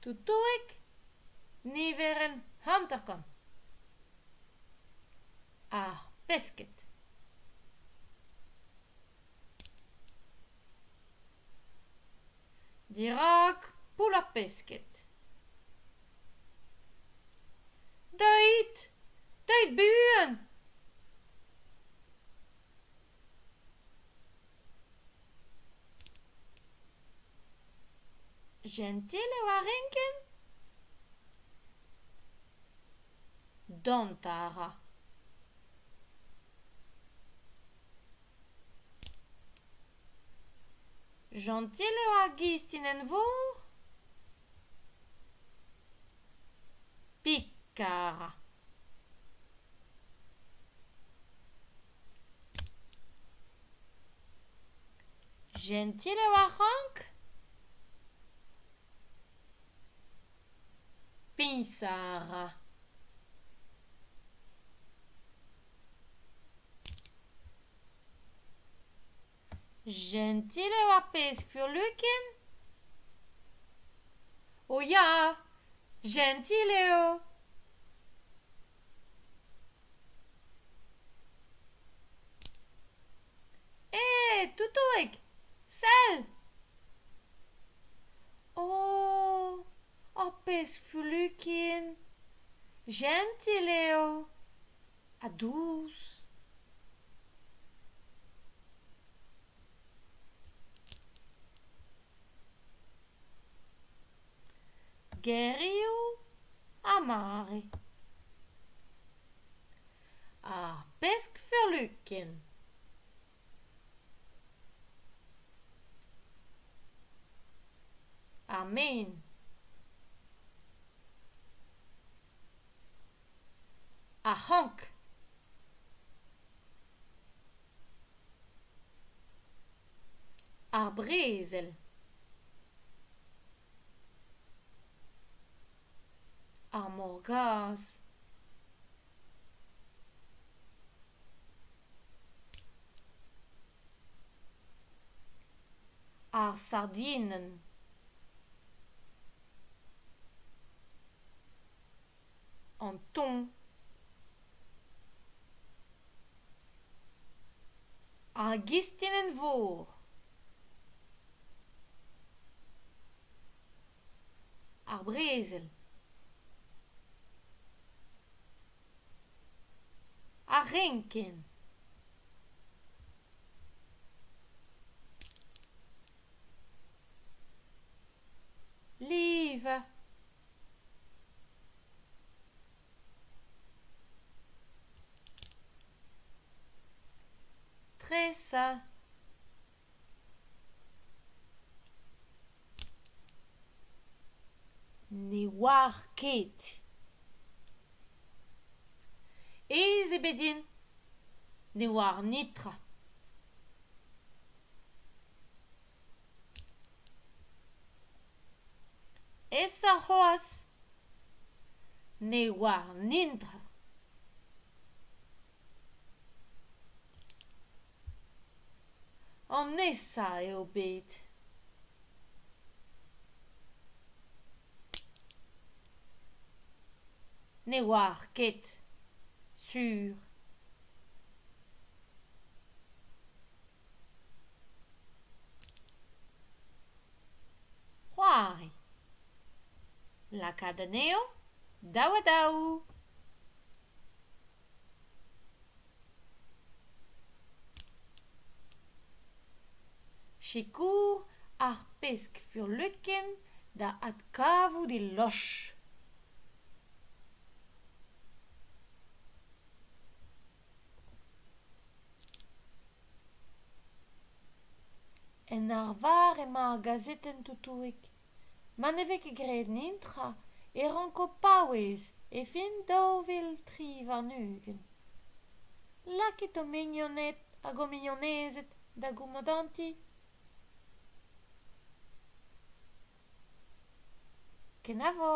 Toutouig, niverenn 50. Ar pesked. Dirak poull ar pesked. Deuit! Deuit buan! Jentil eo ar renkenn? Dont a ra. Jentil eo ar gistin en vor? Pikañ a ra. Jentil eo ar c'hrank? Piñsañ a ra. Jentil eo ar pesk furlukin? O ya, jentil eo. Eh, Toutouig, sell! Oh, ur pezh fulukin! Jentil eo ha dous. Gerioù ha mare. Ar pesk furlukin. Ar maen. Ar c'hrank. Ar brezel. Ar morgazh. Ar sardinenn. An ton. Ar gistinenn-vor. Ar brezel. Ar renkenn. Livañ. Tresañ. Ne oar ket. Aes eo bet din. Ne oar netra. Aesoc'h c'hoazh. Ne oar netra. An nesañ eo bet. Ne oar ket, sur. C'hoari. Lakaat anezho daou-ha-daou. Sikour ar pesk furlukin da adkavout e loch. En arvar emañ ar gazetenn Toutouig. Ma ne vez ket graet netra e ranko paouez e fin 2023. Lakit ho mignoned hag ho mignonezed da gomandantiñ. Kenavo !